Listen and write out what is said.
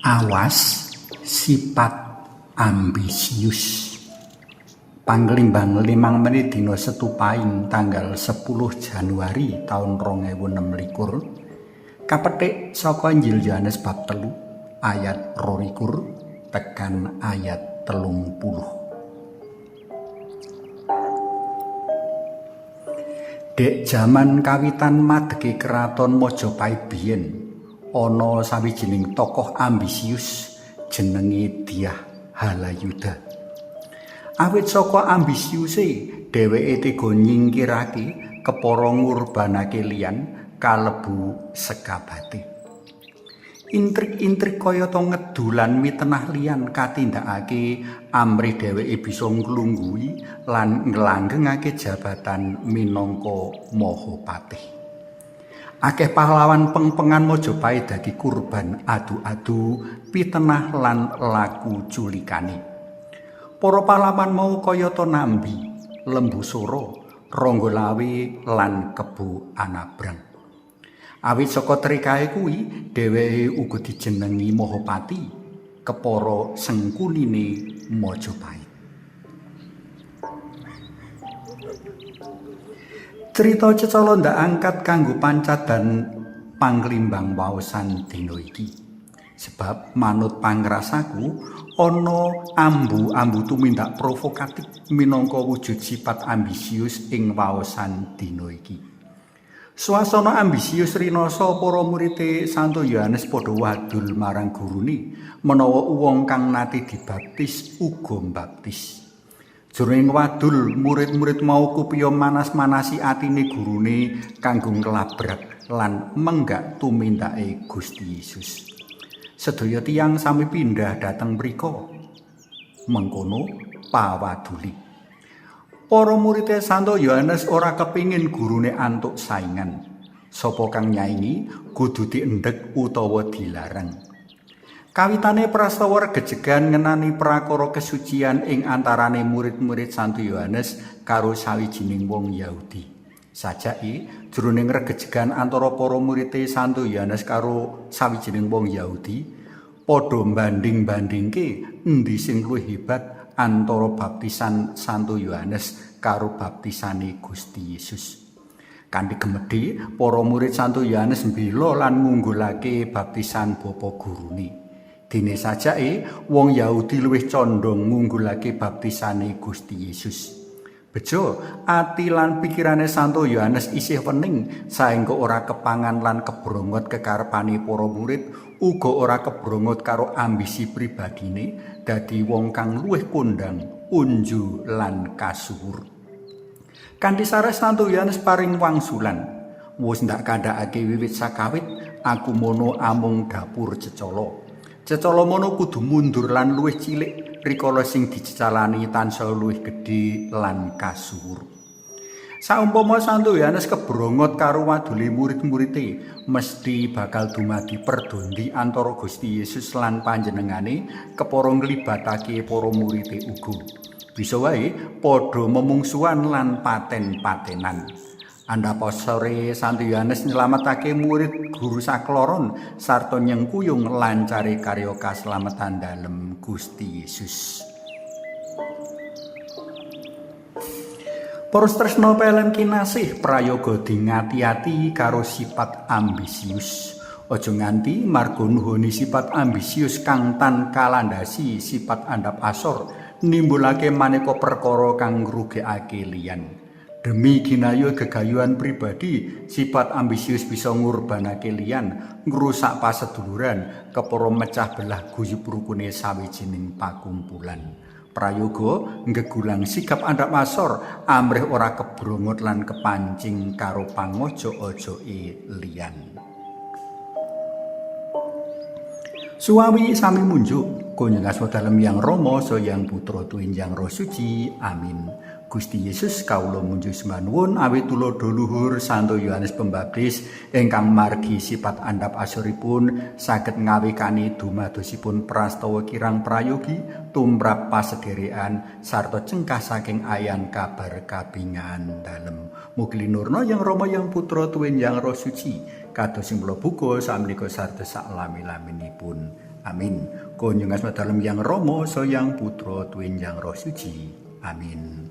Awas sifat ambisius. Panglimbang 5 menit dina Setu Paing tanggal 10 Januari taun 2026 kapetik saka Injil Yohanes bab 3 ayat 22 tekan ayat 30. Dek jaman kawitan madege keraton Majapahit biyen ana sawijining tokoh ambisius jenenge Dyah Halayuda. Awit saka ambisiuse dheweke tega nyingkirake kepara ngurbanake liyan kalebu sekabate. Intrik-intrik kayata ngedu lan mitenah liyan katindakake amrih dheweke bisa nglungguhi lan nglanggengake jabatan minangka Mahapatih. Akeh pahlawan pengpengan Majapahit dadi kurban adu-adu, pitenah lan laku culikane. Para pahlawan mau kayata Nambi, Lembusora, Ranggalawe lan Kebo Anabrang. Awit saka trikahe kuwi, dheweke uga dijenengi Mahapati, kepara sengkunine Majapahit. Crita cecala ndak angkat kanggo pancadan panglimbang waosan dina iki. Sebab manut pangrasaku ana ambu-ambu tumindak provokatif minangka wujud sifat ambisius ing waosan dina iki. Swasana ambisius rinasa para murite Santo Yohanes padha wadul marang gurune menawa wong kang nate dibaptis uga mbaptis. Jroning wadul, murid-murid mau kupiya manas-manasi atine gurune kanggo nglabrak lan menggak tumindake Gusti Yesus. Sedaya tiyang sami pindah dhateng mrika. Mengkono pawaduli. Para murid Santo Yohanes ora kepingin gurune antuk saingan. Sapa kang nyaingi kudu diendhek utawa dilarang. Kawitane prastawa regejegan ngenani prakara kesucian ing antarane murid-murid Santo Yohanes karo sawijining wong Yahudi. Sajake jroning regejegan antara para muride Santo Yohanes karo sawijining wong Yahudi, padha banding-bandingke endi sing luwih hebat antara baptisan Santo Yohanes karo baptisane Gusti Yesus. Kanthi gemedhe, para murid Santo Yohanes mbela lan ngunggulake baptisan bapa gurune. Dene sajake wong Yahudi luwih condong ngunggulake baptisane Gusti Yesus. Bejo, ati lan pikirane Santo Yohanes isih wening saengga ora kepangan lan kebrongot kekarepane para murid, uga ora kebrongot karo ambisi pribadine dadi wong kang luwih kondang, unju lan kasuwur. Kanthi sares Santo Yohanes paring wangsulan, wis ndak kandhakake wiwit sakawit aku mono amung dapur cecala. Cecala mono kudu mundur lan luwih cilik rikala sing dicecalani tansaya luwih gedhe lan kasuwur. Saumpama Santo Yohanes kebrongot karo wadule murid-muride, mesti bakal dumadi perdondi antara Gusti Yesus lan panjenengane kepara nglibatake para muride uga. Bisa wae padha memungsuhan lan paten-patenan. Andhapa sore Santo Yohanes nyelametake murid guru sakloron sarta nyengkuyung lancare karya kaslametan dalem Gusti Yesus. Para tresna pelem kinasih prayoga dingati-ati karo sifat ambisius. Aja nganti marga nuhoni sifat ambisius kang tan kalandhasi sifat andhap asor nimbulake maneka perkara kang ngrugekake liyan. Demi ginayo gegayuhan pribadi, sifat ambisius bisa ngurbanake liyan, ngrusak paseduluran, kepara mecah belah guyub rukune sawijining pakumpulan. Prayoga nggegulang sikap andhap asor amrih ora kebrongot lan kepancing karo pangojo-ojoke liyan. Suwawi sami munjuk, kunjung asma dalem Yang Rama, Yang Putra tuwin Yang Roh Suci. Amin. Gusti Yesus kawula munjuk sembah nuwun awit tuladha luhur Santo Yohanes Pembaptis ingkang margi sifat andhap asoripun saged ngawekani dumadosipun prastawa kirang prayogi tumrap pasederekan sarta cengkah saking ayan kabar kabingan dalem. Mugi linurna Yang Rama Yang Putra tuwin Yang Roh Suci. Kados sing kula buka samenika sarta sak lami-laminipun. Amin. Kunjung asma dalem Yang Rama, Sang Putra, tuwin Yang Roh Suci. Amin.